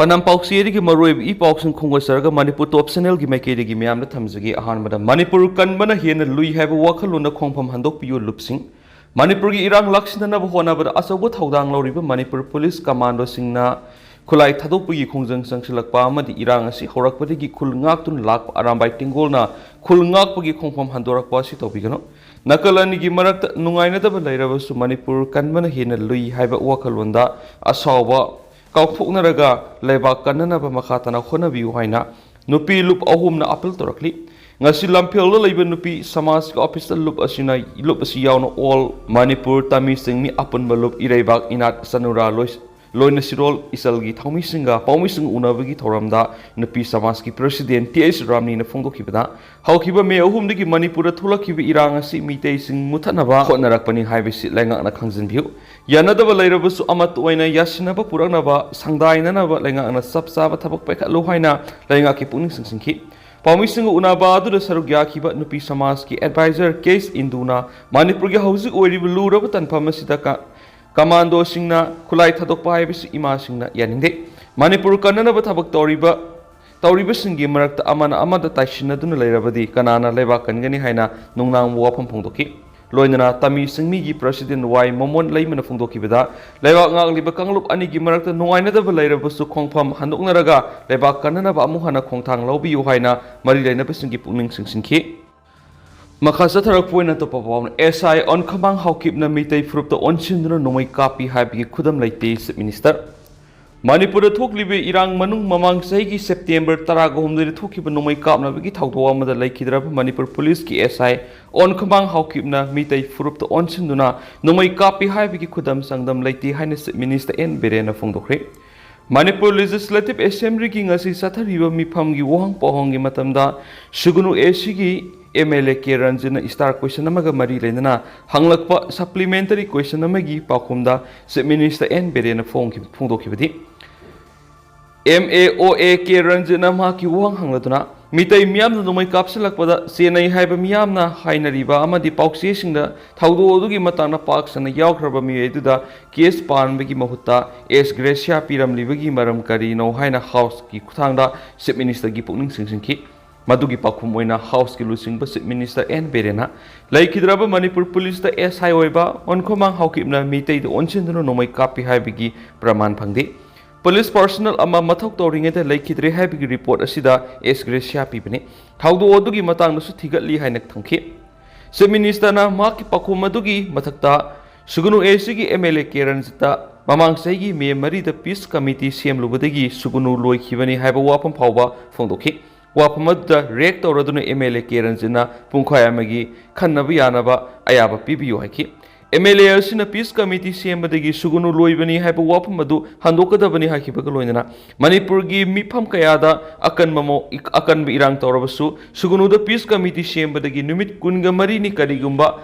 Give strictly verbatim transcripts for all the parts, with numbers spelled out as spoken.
ꯄꯅꯝ ꯄꯥꯎꯆꯦꯗꯒꯤ ꯃꯔꯨꯑꯣꯏꯕ ꯏ ꯄꯥꯎꯁꯤꯡ ꯈꯣꯝꯒꯠꯆꯔꯒ ꯃꯅꯤꯄꯨꯔ ꯇꯣꯞ ꯆꯦꯅꯦꯜꯒꯤ ꯃꯥꯏꯀꯩꯗꯒꯤ ꯃꯌꯥꯝꯗ ꯊꯝꯖꯒꯦ꯫ ꯑꯍꯥꯟꯕꯗ, ꯃꯅꯤꯄꯨꯔ ꯀꯟꯕꯅ ꯍꯦꯟꯅ ꯂꯨꯏ ꯍꯥꯏꯕ ꯋꯥꯈꯜꯂꯣꯟꯗ ꯈꯣꯡꯐꯝ ꯍꯟꯗꯣꯛꯄꯤꯌꯨ ꯂꯨꯞꯁꯤꯡ꯫ ꯃꯅꯤꯄꯨꯔꯒꯤ ꯏꯔꯥꯡ ꯂꯥꯛꯁꯤꯟꯅꯅꯕ ꯍꯣꯠꯅꯕꯗ ꯑꯆꯧꯕ ꯊꯧꯗꯥꯡ ꯂꯧꯔꯤꯕ ꯃꯅꯤꯄꯨꯔ ꯄꯨꯂꯤꯁ ꯀꯃꯥꯟꯗꯣꯁꯤꯡꯅ ꯈꯨꯠꯂꯥꯏ ꯊꯥꯗꯣꯛꯄꯒꯤ ꯈꯣꯡꯖꯪ ꯆꯪꯁꯤꯜꯂꯛꯄ ꯑꯃꯗꯤ ꯏꯔꯥꯡ ꯑꯁꯤ ꯍꯧꯔꯛꯄꯗꯒꯤ ꯈꯨꯜ ꯉꯥꯛꯇꯨꯅ ꯂꯥꯛꯄ ꯑꯔꯥꯝꯕꯥꯏ ꯇꯦꯡꯒꯣꯜꯅ ꯈꯨꯜ ꯉꯥꯛꯄꯒꯤ ꯈꯣꯡꯐꯝ ꯍꯟꯗꯣꯔꯛꯄ ꯑꯁꯤ ꯇꯧꯕꯤꯒꯅꯨ꯫ ꯅꯥꯀꯜ ꯑꯅꯤꯒꯤ ꯃꯔꯛꯇ ꯅꯨꯡꯉꯥꯏꯅꯗꯕ ꯂꯩꯔꯕꯁꯨ ꯃꯅꯤꯄꯨꯔ ꯀꯟꯕꯅ ꯍꯦꯟꯅ ꯂꯨꯏ ꯍꯥꯏꯕ ꯋꯥꯈꯜꯂꯣꯟꯗ ꯑꯁꯥꯎꯕ ꯀꯥꯎꯊꯣꯛꯅꯔꯒ ꯂꯩꯕꯥꯛ ꯀꯟꯅꯅꯕ ꯃꯈꯥ ꯇꯥꯅ ꯍꯣꯠꯅꯕꯤꯌꯨ ꯍꯥꯏꯅ ꯅꯨꯄꯤ ꯂꯨꯞ ꯑꯍꯨꯝꯅ ꯑꯥꯄꯤꯜ ꯇꯧꯔꯛꯂꯤ꯫ ꯉꯁꯤ ꯂꯝꯐꯦꯜꯗ ꯂꯩꯕ ꯅꯨꯄꯤ ꯁꯃꯥꯖꯀꯤ ꯑꯣꯐꯤꯁꯇ ꯂꯨꯞ ꯑꯁꯤꯅ, ꯂꯨꯞ ꯑꯁꯤ ꯌꯥꯎꯅ ꯑꯣꯜ ꯃꯅꯤꯄꯨꯔ ꯇꯥꯃꯤ ꯆꯤꯡꯃꯤ ꯑꯄꯨꯟꯕ ꯂꯨꯞ ꯏꯔꯩꯕꯥꯛ ꯏꯅꯥꯠ ꯆꯅꯨꯔꯥ ꯂꯣꯏ-, ꯂꯣꯏꯅ ꯁꯤꯔꯣꯜ ꯏꯆꯜꯒꯤ ꯊꯧꯃꯤꯁꯤꯡꯒ ꯄꯥꯎꯃꯤꯁꯤꯡ ꯎꯅꯕꯒꯤ ꯊꯧꯔꯝꯗ ꯅꯨꯄꯤ ꯁꯃꯥꯖꯀꯤ ꯄ꯭ꯔꯁꯤꯗꯦꯟ ꯇꯤ ꯑꯩꯆ ꯔꯥꯝꯅꯤꯅ ꯐꯣꯡꯗꯣꯛꯈꯤꯕꯗ, ꯍꯧꯈꯤꯕ ꯃꯦ ꯑꯍꯨꯝꯗꯒꯤ ꯃꯅꯤꯄꯨꯔꯗ ꯊꯣꯛꯂꯛꯈꯤꯕ ꯏꯔꯥꯡ ꯑꯁꯤ ꯃꯤꯇꯩꯁꯤꯡ ꯃꯨꯊꯠꯅꯕ ꯍꯣꯠꯅꯔꯛꯄꯅꯤ ꯍꯥꯏꯕꯁꯤ ꯂꯩꯉꯥꯛꯅ ꯈꯪꯖꯤꯟꯕꯤꯌꯨ꯫ ꯌꯥꯅꯗꯕ ꯂꯩꯔꯕꯁꯨ ꯑꯃꯠꯇ ꯑꯣꯏꯅ ꯌꯥꯁꯤꯟꯅꯕ ꯄꯨꯔꯛꯅꯕ, ꯁꯪꯗꯥꯏꯅꯅꯕ ꯂꯩꯉꯥꯛꯅ ꯆꯞ ꯆꯥꯕ ꯊꯕꯛ ꯄꯥꯏꯈꯠꯂꯨ ꯍꯥꯏꯅ ꯂꯩꯉꯥꯛꯀꯤ ꯄꯨꯛꯅꯤꯡ ꯆꯤꯡꯁꯤꯟꯈꯤ꯫ ꯄꯥꯎꯃꯤꯁꯤꯡꯒ ꯎꯅꯕ ꯑꯗꯨꯗ ꯁꯔꯨꯛ ꯌꯥꯈꯤꯕ ꯅꯨꯄꯤ ꯁꯃꯥꯖꯀꯤ ꯑꯦꯗꯚꯥꯏꯖꯔ ꯀꯦ ꯑꯦꯁ ꯏꯟꯗꯨꯅ ꯃꯅꯤꯄꯨꯔꯒꯤ ꯍꯧꯖꯤꯛ ꯑꯣꯏꯔꯤꯕ ꯂꯨꯔꯕ ꯇꯥꯟꯐꯝ ꯑꯁꯤꯗ ꯀ-, ꯀꯃꯥꯟꯗꯣꯁꯤꯡꯅ ꯈꯨꯠꯂꯥꯏ ꯊꯥꯗꯣꯛꯄ ꯍꯥꯏꯕꯁꯤ ꯏꯃꯥꯁꯤꯡꯅ ꯌꯥꯅꯤꯡꯗꯦ꯫ ꯃꯅꯤꯄꯨꯔ ꯀꯟꯅꯅꯕ ꯊꯕꯛ ꯇꯧꯔꯤꯕ, ꯇꯧꯔꯤꯕꯁꯤꯡꯒꯤ ꯃꯔꯛꯇ ꯑꯃꯅ ꯑꯃꯗ ꯇꯥꯏꯁꯤꯟꯅꯗꯨꯅ ꯂꯩꯔꯕꯗꯤ ꯀꯅꯥꯅ ꯂꯩꯕꯥꯛ ꯀꯟꯒꯅꯤ ꯍꯥꯏꯅ ꯅꯨꯡꯅꯥꯡꯕ ꯋꯥꯐꯝ ꯐꯣꯡꯗꯣꯛꯈꯤ꯫ ꯂꯣꯏꯅꯅ ꯇꯥꯃꯤ ꯆꯤꯡꯃꯤꯒꯤ ꯄ꯭ꯔꯁꯤꯗꯦꯟ ꯋꯥꯏ ꯃꯣꯃꯣꯟ ꯂꯩꯃꯅ ꯐꯣꯡꯗꯣꯛꯈꯤꯕꯗ, ꯂꯩꯕꯥꯛ ꯉꯥꯛꯂꯤꯕ ꯀꯥꯡꯂꯨꯞ ꯑꯅꯤꯒꯤ ꯃꯔꯛꯇ ꯅꯨꯡꯉꯥꯏꯅꯗꯕ ꯂꯩꯔꯕꯁꯨ ꯈꯣꯡꯐꯝ ꯍꯟꯗꯣꯛꯅꯔꯒ ꯂꯩꯕꯥꯛ ꯀꯟꯅꯅꯕ ꯑꯃꯨꯛ ꯍꯟꯅ ꯈꯣꯡꯊꯥꯡ ꯂꯧꯕꯤꯌꯨ ꯍꯥꯏꯅ ꯃꯔꯤ ꯂꯩꯅꯕꯁꯤꯡꯒꯤ ꯄꯨꯛꯅꯤꯡ ꯆꯤꯡꯁꯤꯟꯈꯤ꯫ ꯃꯈꯥ ꯆꯠꯊꯔꯛꯄ ꯑꯣꯏꯅ ꯑꯇꯣꯞꯄ ꯄꯥꯎꯅ, ꯑꯦꯁ ꯑꯥꯏ ꯑꯣꯟꯈꯃꯥꯡ ꯍꯥꯎꯀꯤꯞꯅ ꯃꯤꯇꯩ ꯐꯨꯔꯨꯞꯇ ꯑꯣꯟꯁꯤꯟꯗꯨꯅ ꯅꯣꯡꯃꯩ ꯀꯥꯞꯄꯤ ꯍꯥꯏꯕꯒꯤ ꯈꯨꯗꯝ ꯂꯩꯇꯦ, ꯆꯤꯐ ꯃꯤꯅꯤꯁꯇꯔ꯫ ꯃꯅꯤꯄꯨꯔꯗ ꯊꯣꯛꯂꯤꯕ ꯏꯔꯥꯡ ꯃꯅꯨꯡ ꯃꯃꯥꯡ ꯆꯍꯤꯒꯤ ꯁꯦꯞꯇꯦꯝꯕꯔ ꯇꯔꯥꯒ ꯍꯨꯝꯗꯣꯏꯗ ꯊꯣꯛꯈꯤꯕ ꯅꯣꯡꯃꯩ ꯀꯥꯞꯅꯕꯒꯤ ꯊꯧꯗꯣꯛ ꯑꯃꯗ ꯂꯩꯈꯤꯗ꯭ꯔꯕ ꯃꯅꯤꯄꯨꯔ ꯄꯨꯂꯤꯁꯀꯤ ꯑꯦꯁ ꯑꯥꯏ ꯑꯣꯟꯈꯃꯥꯡ ꯍꯥꯎꯀꯤꯞꯅ ꯃꯤꯇꯩ ꯐꯨꯔꯨꯞꯇ ꯑꯣꯟꯁꯤꯟꯗꯨꯅ ꯅꯣꯡꯃꯩ ꯀꯥꯞꯄꯤ ꯍꯥꯏꯕꯒꯤ ꯈꯨꯗꯝ ꯆꯥꯡꯗꯝ ꯂꯩꯇꯦ ꯍꯥꯏꯅ ꯆꯤꯐ ꯃꯤꯅꯤꯁꯇꯔ ꯑꯦꯟ ꯕꯤꯔꯦꯟꯅ ꯐꯣꯡꯗꯣꯛꯈ꯭ꯔꯦ꯫ ꯃꯅꯤꯄꯨꯔ ꯂꯦꯖꯤꯁꯂꯦꯇꯤꯚ ꯑꯦꯁꯦꯝꯕ꯭ꯂꯤꯒꯤ ꯉꯁꯤ ꯆꯠꯊꯔꯤꯕ ꯃꯤꯐꯝꯒꯤ ꯋꯥꯍꯪ ꯄꯥꯎꯍꯪꯒꯤ ꯃꯇꯝꯗ ꯁꯨꯒꯅꯨ ꯑꯦ ꯁꯤꯒꯤ ꯑꯦꯝ ꯑꯦꯜ ꯑꯦ ꯀꯦ ꯔꯟꯖꯤꯠꯅ ꯏꯁꯇꯥꯔ ꯀꯣꯏꯁꯟ ꯑꯃꯒ ꯃꯔꯤ ꯂꯩꯅꯅ ꯍꯪꯂꯛꯄ ꯁꯄ꯭ꯂꯤꯃꯦꯟꯇꯔꯤ ꯀꯣꯏꯁꯟ ꯑꯃꯒꯤ ꯄꯥꯎꯈꯨꯝꯗ ꯆꯤꯐ ꯃꯤꯅꯤꯁꯇꯔ ꯑꯦꯟ ꯕꯤꯔꯦꯟꯅ ꯐꯣꯡꯈꯤ-, ꯐꯣꯡꯗꯣꯛꯈꯤꯕꯗꯤ, ꯑꯦꯝ ꯑꯦ ꯑꯣ ꯑꯦ ꯀꯦ ꯔꯟꯖꯤꯠꯅ ꯃꯍꯥꯛꯀꯤ ꯋꯥꯍꯪ ꯍꯪꯂꯗꯨꯅ, ꯃꯤꯇꯩ ꯃꯤꯌꯥꯝꯅ ꯅꯣꯡꯃꯩ ꯀꯥꯞꯁꯤꯜꯂꯛꯄꯗ ꯆꯦꯟꯅꯩ ꯍꯥꯏꯕ ꯃꯤꯌꯥꯝꯅ ꯍꯥꯏꯅꯔꯤꯕ ꯑꯃꯗꯤ ꯄꯥꯎꯆꯦꯁꯤꯡꯗ ꯊꯧꯗꯣꯛ ꯑꯗꯨꯒꯤ ꯃꯇꯥꯡꯗ ꯄꯥꯛ ꯁꯟꯅ ꯌꯥꯎꯈ꯭ꯔꯕ ꯃꯤꯑꯣꯏ ꯑꯗꯨꯗ ꯀꯦꯁ ꯄꯥꯟꯕꯒꯤ ꯃꯍꯨꯠꯇ ꯑꯦꯁ ꯒ꯭ꯔꯦꯁꯤꯌꯥ ꯄꯤꯔꯝꯂꯤꯕꯒꯤ ꯃꯔꯝ ꯀꯔꯤꯅꯣ ꯍꯥꯏꯅ ꯍꯥꯎꯁꯀꯤ ꯈꯨꯠꯊꯥꯡꯗ ꯆꯤꯐ ꯃꯤꯅꯤꯁꯇꯔꯒꯤ ꯄꯨꯛꯅꯤꯡ ꯆꯤꯡꯁꯤꯟꯈꯤ꯫ ꯃꯗꯨꯒꯤ ꯄꯥꯎꯈꯨꯝ ꯑꯣꯏꯅ ꯍꯥꯎꯁꯀꯤ ꯂꯨꯆꯤꯡꯕ ꯆꯤꯐ ꯃꯤꯅꯤꯁꯇꯔ ꯑꯦꯟ ꯕꯤꯔꯦꯟꯅ ꯂꯩꯈꯤꯗ꯭ꯔꯕ ꯃꯅꯤꯄꯨꯔ ꯄꯨꯂꯤꯁꯇ ꯑꯦꯁ ꯑꯥꯏ ꯑꯣꯏꯕ ꯑꯣꯟꯈꯣꯃꯥꯡ ꯍꯥꯎꯀꯤꯞꯅ ꯃꯤꯇꯩꯗ ꯑꯣꯟꯁꯤꯟꯗꯨꯅ ꯅꯣꯡꯃꯩ ꯀꯥꯞꯄꯤ ꯍꯥꯏꯕꯒꯤ ꯄ꯭ꯔꯃꯥꯟ ꯐꯪꯗꯦ꯫ ꯄꯨꯂꯤꯁ ꯄꯥꯔꯁꯣꯅꯦꯜ ꯑꯃ ꯃꯊꯧ ꯇꯧꯔꯤꯉꯩꯗ ꯂꯩꯈꯤꯗ꯭ꯔꯦ ꯍꯥꯏꯕꯒꯤ ꯔꯤꯄꯣꯔꯠ ꯑꯁꯤꯗ ꯑꯦꯁ ꯒ꯭ꯔꯦꯁꯤꯌꯥ ꯄꯤꯕꯅꯤ꯫ ꯊꯧꯗꯣꯛ ꯑꯗꯨꯒꯤ ꯃꯇꯥꯡꯗꯁꯨ ꯊꯤꯒꯠꯂꯤ ꯍꯥꯏꯅ ꯊꯝꯈꯤ꯫ ꯆꯤꯐ ꯃꯤꯅꯤꯁꯇꯔꯅ ꯃꯍꯥꯛꯀꯤ ꯄꯥꯎꯈꯨꯝ ꯑꯗꯨꯒꯤ ꯃꯊꯛꯇ ꯁꯨꯒꯅꯨ ꯑꯦꯁꯤꯒꯤ ꯑꯦꯝ ꯑꯦꯜ ꯑꯦ ꯀꯦ ꯔꯟꯖꯤꯠꯇ ꯃꯃꯥꯡ ꯆꯍꯤꯒꯤ ꯃꯦ ꯃꯔꯤꯗ ꯄꯤꯁ ꯀꯃꯤꯇꯤ ꯁꯦꯝꯂꯨꯕꯗꯒꯤ ꯁꯨꯒꯅꯨ ꯂꯣꯏꯈꯤꯕꯅꯤ ꯍꯥꯏꯕ ꯋꯥꯐꯝ ꯐꯥꯎꯕ ꯐꯣꯡꯗꯣꯛꯈꯤ꯫ ꯋꯥꯐꯝ ꯑꯗꯨꯗ ꯔꯤꯌꯦꯛ ꯇꯧꯔꯗꯨꯅ ꯑꯦꯝ ꯑꯦꯜ ꯑꯦ ꯀꯦ ꯔꯟꯖꯤꯠꯅ ꯄꯨꯡꯈꯥꯏ ꯑꯃꯒꯤ ꯈꯟꯅꯕ ꯌꯥꯅꯕ ꯑꯌꯥꯕ ꯄꯤꯕꯤꯌꯨ ꯍꯥꯏꯈꯤ꯫ ꯑꯦꯝ ꯑꯦꯜ ꯑꯦ ꯑꯁꯤꯅ ꯄꯤꯁ ꯀꯃꯤꯇꯤ ꯁꯦꯝꯕꯗꯒꯤ ꯁꯨꯒꯅꯨ ꯂꯣꯏꯕꯅꯤ ꯍꯥꯏꯕ ꯋꯥꯐꯝ ꯑꯗꯨ ꯍꯟꯗꯣꯛꯀꯗꯕꯅꯤ ꯍꯥꯏꯈꯤꯕꯒ ꯂꯣꯏꯅꯅ ꯃꯅꯤꯄꯨꯔꯒꯤ ꯃꯤꯐꯝ ꯀꯌꯥꯗ ꯑꯀꯟꯕ ꯃꯑꯣ-, ꯑꯀꯟꯕ ꯏꯔꯥꯡ ꯇꯧꯔꯕꯁꯨ ꯁꯨꯒꯅꯨꯗ ꯄꯤꯁ ꯀꯃꯤꯇꯤ ꯁꯦꯝꯕꯗꯒꯤ ꯅꯨꯃꯤꯠ ꯀꯨꯟꯒ ꯃꯔꯤꯅꯤ ꯀꯔꯤꯒꯨꯝꯕ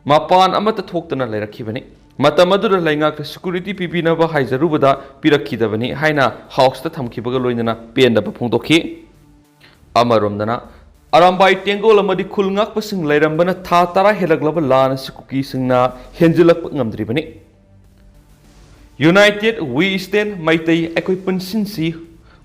ꯃꯄꯥꯟ ꯑꯃꯠꯇ ꯊꯣꯛꯇꯅ ꯂꯩꯔꯛꯈꯤꯕꯅꯤ꯫ ꯃꯇꯝ ꯑꯗꯨꯗ ꯂꯩꯉꯥꯛꯇ ꯁꯦꯀ꯭ꯌꯨꯔꯤꯇꯤ ꯄꯤꯕꯤꯅꯕ ꯍꯥꯏꯖꯔꯨꯕꯗ ꯄꯤꯔꯛꯈꯤꯗꯕꯅꯤ ꯍꯥꯏꯅ ꯍꯥꯎꯁꯇ ꯊꯝꯈꯤꯕꯒ ꯂꯣꯏꯅꯅ ꯄꯦꯟꯗꯕ ꯐꯣꯡꯗꯣꯛꯈꯤ꯫ ꯑꯃꯔꯣꯝꯗꯅ, ꯑꯔꯥꯝꯕꯥꯏ ꯇꯦꯡꯒꯣꯜ ꯑꯃꯗꯤ ꯈꯨꯜ ꯉꯥꯛꯄꯁꯤꯡ ꯂꯩꯔꯝꯕꯅ ꯊꯥ ꯇꯔꯥ ꯍꯦꯜꯂꯛꯂꯕ ꯂꯥꯟ ꯑꯁꯤ ꯀꯨꯀꯤꯁꯤꯡꯅ ꯍꯦꯟꯖꯤꯜꯂꯛꯄ ꯉꯝꯗ꯭ꯔꯤꯕꯅꯤ꯫ United We Stand ꯃꯩꯇꯩ ꯑꯩꯈꯣꯏ ꯄꯨꯟꯁꯤꯟꯁꯤ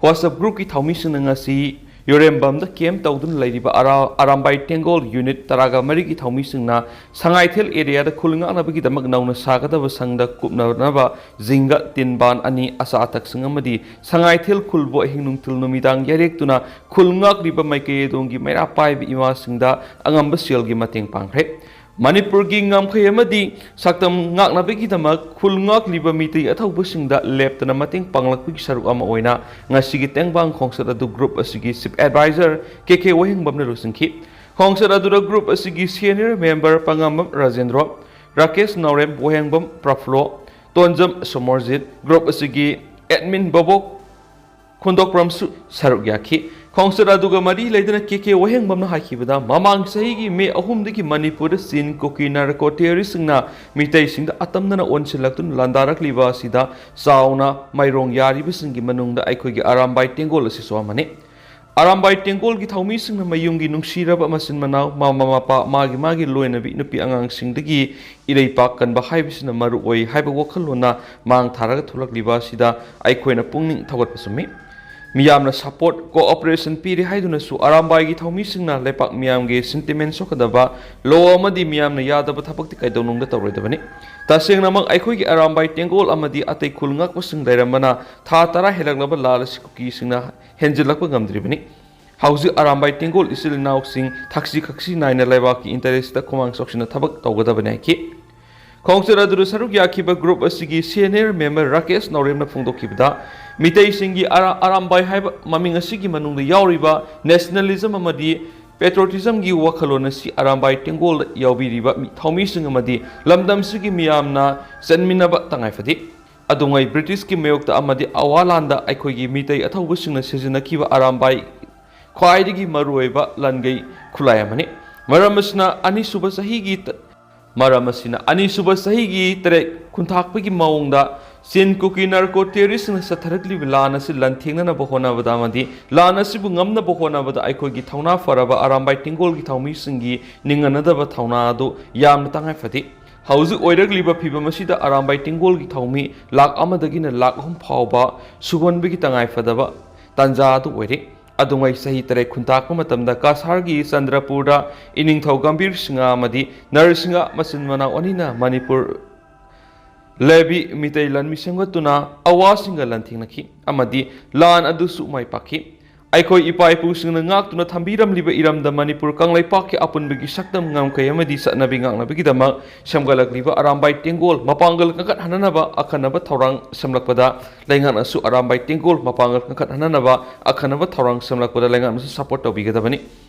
WhatsApp groupꯀꯤ ꯊꯧꯃꯤꯁꯤꯡꯅ ꯉꯁꯤ ꯌꯨꯔꯦꯝꯕꯝꯗ ꯀꯦꯝ ꯇꯧꯗꯨꯅ ꯂꯩꯔꯤꯕ ꯑꯔꯥ-, ꯑꯔꯥꯝꯕꯥꯏ ꯇꯦꯡꯒꯣꯜ ꯌꯨꯅꯤꯠ ꯇꯔꯥꯒ ꯃꯔꯤꯒꯤ ꯊꯧꯃꯤꯁꯤꯡꯅ ꯁꯉꯥꯏꯊꯦꯜ ꯑꯦꯔꯤꯌꯥꯗ ꯈꯨꯜ ꯉꯥꯛꯅꯕꯒꯤꯗꯝꯛ ꯅꯧꯅ ꯁꯥꯒꯗꯕ ꯁꯪꯗ ꯀꯨꯞꯅꯅꯕ ꯖꯤꯡꯒ, ꯇꯤꯟꯕꯥꯟ ꯑꯅꯤ, ꯑꯆꯥ ꯑꯊꯛꯁꯤꯡ ꯑꯃꯗꯤ ꯁꯉꯥꯏꯊꯦꯜ ꯈꯨꯜꯕꯨ ꯑꯍꯤꯡ ꯅꯨꯡꯊꯤꯜ ꯅꯨꯃꯤꯗꯥꯡ ꯌꯥꯔꯦꯛꯇꯨꯅ ꯈꯨꯜ ꯉꯥꯛꯂꯤꯕ ꯃꯥꯏꯀꯩ ꯑꯗꯣꯝꯒꯤ ꯃꯩꯔꯥ ꯄꯥꯏꯕ ꯏꯃꯥꯁꯤꯡꯗ ꯑꯉꯝꯕ ꯁꯦꯜꯒꯤ ꯃꯇꯦꯡ ꯄꯥꯡꯈ꯭ꯔꯦ꯫ ꯃꯅꯤꯄꯨꯔꯒꯤ ꯉꯝꯈꯩ ꯑꯃꯗꯤ ꯁꯛꯇꯝ ꯉꯥꯛꯅꯕꯒꯤꯗꯃꯛ ꯈꯨꯜ ꯉꯥꯛꯂꯤꯕ ꯃꯤꯇꯩ ꯑꯊꯧꯕꯁꯤꯡꯗ ꯂꯦꯞꯇꯅ ꯃꯇꯦꯡ ꯄꯥꯡꯂꯛꯄꯒꯤ ꯁꯔꯨꯛ ꯑꯃ ꯑꯣꯏꯅ ꯉꯁꯤꯒꯤ ꯇꯦꯡꯕꯥꯡ ꯈꯣꯡꯆꯠ ꯑꯗꯨ ꯒ꯭ꯔꯨꯞ ꯑꯁꯤꯒꯤ ꯆꯤꯐ ꯑꯦꯗꯚꯥꯏꯖꯔ ꯀꯦ ꯀꯦ ꯋꯥꯍꯦꯡꯕꯝꯅ ꯂꯨꯆꯤꯡꯈꯤ꯫ ꯈꯣꯡꯆꯠ ꯑꯗꯨꯗ ꯒ꯭ꯔꯨꯞ ꯑꯁꯤꯒꯤ ꯁꯦꯅꯤꯌꯔ ꯃꯦꯝꯕꯔ ꯄꯉꯥꯝꯕꯝ ꯔꯥꯖꯦꯟꯗ꯭ꯔꯣ, ꯔꯥꯀꯦꯁ ꯅꯥꯎꯔꯦꯝ, ꯋꯥꯍꯦꯡꯕꯝ ꯄ꯭ꯔꯐꯨꯜꯂꯣ, ꯇꯣꯟꯖꯝ ꯁꯣꯃꯣꯔꯖꯤꯠ, ꯒ꯭ꯔꯨꯞ ꯑꯁꯤꯒꯤ ꯑꯦꯗꯃꯤꯟ ꯕꯣꯕꯣꯛ ꯈꯨꯟꯗꯣꯛꯄ꯭ꯔꯝꯁꯨ ꯁꯔꯨꯛ ꯌꯥꯈꯤ꯫ ꯈꯣꯡꯆꯠ ꯑꯗꯨꯒ ꯃꯔꯤ ꯂꯩꯅꯅ ꯀꯦ ꯀꯦ ꯋꯥꯍꯦꯡꯕꯝꯅ ꯍꯥꯏꯈꯤꯕꯗ, ꯃꯃꯥꯡ ꯆꯍꯤꯒꯤ ꯃꯦ ꯑꯍꯨꯝꯗꯒꯤ ꯃꯅꯤꯄꯨꯔꯗ ꯆꯤꯟ, ꯀꯨꯀꯤ, ꯅꯥꯔꯀꯣ ꯇꯦꯔꯣꯔꯤꯁꯁꯤꯡꯅ ꯃꯤꯇꯩꯁꯤꯡꯗ ꯑꯇꯝꯅꯅ ꯑꯣꯟꯁꯤꯜꯂꯛꯇꯨꯅ ꯂꯥꯟꯗꯥꯔꯛꯂꯤꯕ ꯑꯁꯤꯗ ꯆꯥꯎꯅ ꯃꯥꯏꯔꯣꯡ ꯌꯥꯔꯤꯕꯁꯤꯡꯒꯤ ꯃꯅꯨꯡꯗ ꯑꯩꯈꯣꯏꯒꯤ ꯑꯔꯥꯝꯕꯥꯏ ꯇꯦꯡꯒꯣꯜ ꯑꯁꯤꯁꯨ ꯑꯃꯅꯤ꯫ ꯑꯔꯥꯝꯕꯥꯏ ꯇꯦꯡꯒꯣꯜꯒꯤ ꯊꯧꯃꯤꯁꯤꯡꯅ ꯃꯌꯨꯝꯒꯤ ꯅꯨꯡꯁꯤꯔꯕ ꯃꯆꯤꯟ ꯃꯅꯥꯎ, ꯃꯃꯥ ꯃꯄꯥ, ꯃꯥꯒꯤ ꯃꯥꯒꯤ ꯂꯣꯏꯅꯕꯤ ꯅꯨꯄꯤ ꯑꯉꯥꯡꯁꯤꯡꯗꯒꯤ ꯏꯔꯩꯄꯥꯛ ꯀꯟꯕ ꯍꯥꯏꯕꯁꯤꯅ ꯃꯔꯨ ꯑꯣꯏ ꯍꯥꯏꯕ ꯋꯥꯈꯜꯂꯣꯟꯅ ꯃꯥꯡ ꯊꯥꯔꯒ ꯊꯣꯛꯂꯛꯂꯤꯕ ꯑꯁꯤꯗ ꯑꯩꯈꯣꯏꯅ ꯄꯨꯛꯅꯤꯡ ꯊꯧꯒꯠꯄ ꯆꯨꯝꯃꯤ꯫ ꯃꯤꯌꯥꯝꯅ support, cooperation ꯄꯤꯔꯤ ꯍꯥꯏꯗꯨꯅꯁꯨ ꯑꯔꯥꯝꯕꯥꯏꯒꯤ ꯊꯧꯃꯤꯁꯤꯡꯅ ꯂꯩꯄꯥꯛ ꯃꯤꯌꯥꯝꯒꯤ sentiment ꯁꯣꯛꯀꯗꯕ, law ꯑꯃꯗꯤ ꯃꯤꯌꯥꯝꯅ ꯌꯥꯗꯕ ꯊꯕꯛꯇꯤ ꯀꯩꯗꯧꯅꯨꯡꯗ ꯇꯧꯔꯣꯏꯗꯕꯅꯤ꯫ ꯇꯁꯦꯡꯅꯃꯛ ꯑꯩꯈꯣꯏꯒꯤ ꯑꯔꯥꯝꯕꯥꯏ ꯇꯦꯡꯒꯣꯜ ꯑꯃꯗꯤ ꯑꯇꯩ ꯈꯨꯜ ꯉꯥꯛꯄꯁꯤꯡ ꯂꯩꯔꯝꯕꯅ ꯊꯥ ꯇꯔꯥ ꯍꯦꯜꯂꯛꯂꯕ ꯂꯥꯜ ꯑꯁꯤ ꯀꯨꯀꯤꯁꯤꯡꯅ ꯍꯦꯟꯖꯤꯜꯂꯛꯄ ꯉꯝꯗ꯭ꯔꯤꯕꯅꯤ꯫ ꯍꯧꯖꯤꯛ ꯑꯔꯥꯝꯕꯥꯏ ꯇꯦꯡꯒꯣꯜ ꯏꯆꯤꯜ ꯏꯅꯥꯎꯁꯤꯡ ꯊꯛꯁꯤ ꯈꯛꯁꯤ ꯅꯥꯏꯅ ꯂꯩꯕꯥꯛꯀꯤ interest ꯈꯨꯃꯥꯡ ꯆꯥꯎꯁꯤꯟꯅ ꯊꯕꯛ ꯇꯧꯒꯗꯕꯅꯤ ꯍꯥꯏꯈꯤ꯫ ꯈꯣꯡꯆꯠ ꯑꯗꯨꯗ ꯁꯔꯨꯛ ꯌꯥꯈꯤꯕ group ꯑꯁꯤꯒꯤ senior member ꯔꯥꯀꯦꯁ ꯅꯥꯎꯔꯦꯝꯅ ꯐꯣꯡꯗꯣꯛꯈꯤꯕꯗ, ꯃꯤꯇꯩꯁꯤꯡꯒꯤ ꯑꯔꯥ-, ꯑꯔꯥꯝꯕꯥꯏ ꯍꯥꯏꯕ ꯃꯃꯤꯡ ꯑꯁꯤꯒꯤ ꯃꯅꯨꯡꯗ ꯌꯥꯎꯔꯤꯕ nationalism ꯑꯃꯗꯤ patriotismꯒꯤ ꯋꯥꯈꯜꯂꯣꯟ ꯑꯁꯤ ꯑꯔꯥꯝꯕꯥꯏ ꯇꯦꯡꯒꯣꯜꯗ ꯌꯥꯎꯕꯤꯔꯤꯕ ꯃꯤ-, ꯊꯧꯃꯤꯁꯤꯡ ꯑꯃꯗꯤ ꯂꯝꯗꯝꯁꯤꯒꯤ ꯃꯤꯌꯥꯝꯅ ꯆꯟꯃꯤꯟꯅꯕ ꯇꯉꯥꯏ ꯐꯗꯦ꯫ ꯑꯗꯨꯉꯩ ꯕ꯭ꯔꯤꯇꯤꯁꯀꯤ ꯃꯥꯌꯣꯛꯇ ꯑꯃꯗꯤ ꯑꯋꯥ ꯂꯥꯟꯗ ꯑꯩꯈꯣꯏꯒꯤ ꯃꯤꯇꯩ ꯑꯊꯧꯕꯁꯤꯡꯅ ꯁꯤꯖꯤꯟꯅꯈꯤꯕ ꯑꯔꯥꯝꯕꯥꯏ ꯈ꯭ꯋꯥꯏꯗꯒꯤ ꯃꯔꯨꯑꯣꯏꯕ ꯂꯥꯟꯒꯩ ꯈꯨꯠꯂꯥꯏ ꯑꯃꯅꯤ꯫ ꯃꯔꯝ ꯑꯁꯤꯅ ꯑꯅꯤꯁꯨꯕ ꯆꯍꯤꯒꯤ ꯇ-, ꯃꯔꯝ ꯑꯁꯤꯅ ꯑꯅꯤꯁꯨꯕ ꯆꯍꯤꯒꯤ ꯇꯔꯦꯠ ꯈꯨꯟꯊꯥꯛꯄꯒꯤ ꯃꯑꯣꯡꯗ ꯆꯤꯟ ꯀꯨꯀꯤ narco terroristꯁꯤꯡꯅ ꯆꯠꯊꯔꯛꯂꯤꯕ ꯂꯥꯟ ꯑꯁꯤ ꯂꯥꯟꯊꯦꯡꯅꯅꯕ ꯍꯣꯠꯅꯕꯗ ꯑꯃꯗꯤ ꯂꯥꯟ ꯑꯁꯤꯕꯨ ꯉꯝꯅꯕ ꯍꯣꯠꯅꯕꯗ ꯑꯩꯈꯣꯏꯒꯤ ꯊꯧꯅꯥ ꯐꯔꯕ ꯑꯔꯥꯝꯕꯥꯏ ꯇꯦꯡꯒꯣꯜꯒꯤ ꯊꯧꯃꯤꯁꯤꯡꯒꯤ ꯅꯤꯡꯍꯟꯅꯗꯕ ꯊꯧꯅꯥ ꯑꯗꯨ ꯌꯥꯝꯅ ꯇꯉꯥꯏ ꯐꯗꯦ꯫ ꯍꯧꯖꯤꯛ ꯑꯣꯏꯔꯛꯂꯤꯕ ꯐꯤꯕꯝ ꯑꯁꯤꯗ ꯑꯔꯥꯝꯕꯥꯏ ꯇꯦꯡꯒꯣꯜꯒꯤ ꯊꯧꯃꯤ ꯂꯥꯈ ꯑꯃꯗꯒꯤꯅ ꯂꯥꯈ ꯑꯍꯨꯝ ꯐꯥꯎꯕ ꯁꯨꯍꯟꯕꯒꯤ ꯇꯉꯥꯏ ꯐꯗꯕ ꯇꯥꯟꯖꯥ ꯑꯗꯨ ꯑꯣꯏꯔꯦ꯫ ꯑꯗꯨꯉꯩ ꯆꯍꯤ ꯇꯔꯦꯠ ꯈꯨꯟꯇꯥꯛꯄ ꯃꯇꯝꯗ ꯀꯁꯥꯔꯒꯤ ꯆꯟꯗ꯭ꯔꯄꯨꯔꯗ ꯏꯅꯤꯡꯊꯧ ꯒꯝꯚꯤꯔ ꯁꯤꯡꯍ ꯑꯃꯗꯤ ꯅꯔꯁꯤꯡꯍ ꯃꯆꯤꯟ ꯃꯅꯥꯎ ꯑꯅꯤꯅ ꯃꯅꯤꯄꯨꯔ ꯂꯦꯕꯤ ꯃꯤꯇꯩ ꯂꯥꯟꯃꯤ ꯁꯦꯝꯒꯠꯇꯨꯅ ꯑꯋꯥꯁꯤꯡꯒ ꯂꯥꯟꯊꯦꯡꯅꯈꯤ ꯑꯃꯗꯤ ꯂꯥꯟ ꯑꯗꯨꯁꯨ ꯃꯥꯏ ꯄꯥꯛꯈꯤ꯫ ꯑꯩꯈꯣꯏ ꯏꯄꯥ ꯏꯄꯨꯁꯤꯡꯅ ꯉꯥꯛꯇꯨꯅ ꯊꯝꯕꯤꯔꯝꯂꯤꯕ ꯏꯔꯝꯗꯝ ꯃꯅꯤꯄꯨꯔ ꯀꯪꯂꯩꯄꯥꯛꯀꯤ ꯑꯄꯨꯟꯕꯒꯤ ꯁꯛꯇꯝ, ꯉꯝꯈꯩ ꯑꯃꯗꯤ ꯆꯠꯅꯕꯤ ꯉꯥꯛꯅꯕꯒꯤꯗꯃꯛ ꯁꯦꯝꯒꯠꯂꯛꯂꯤꯕ ꯑꯔꯥꯝꯕꯥꯏ ꯇꯦꯡꯒꯣꯜ ꯃꯄꯥꯡꯒꯜ ꯀꯟꯈꯠꯍꯟꯅꯅꯕ ꯑꯈꯟꯅꯕ ꯊꯧꯔꯥꯡ ꯁꯦꯝꯂꯛꯄꯗ ꯂꯩꯉꯥꯛꯅꯁꯨ ꯑꯔꯥꯝꯕꯥꯏ ꯇꯦꯡꯒꯣꯜ ꯃꯄꯥꯡꯒꯜ ꯀꯟꯈꯠꯍꯟꯅꯅꯕ ꯑꯈꯟꯅꯕ ꯊꯧꯔꯥꯡ ꯁꯦꯝꯂꯛꯄꯗ ꯂꯩꯉꯥꯛꯅꯁꯨ support ꯇꯧꯕꯤꯒꯗꯕꯅꯤ꯫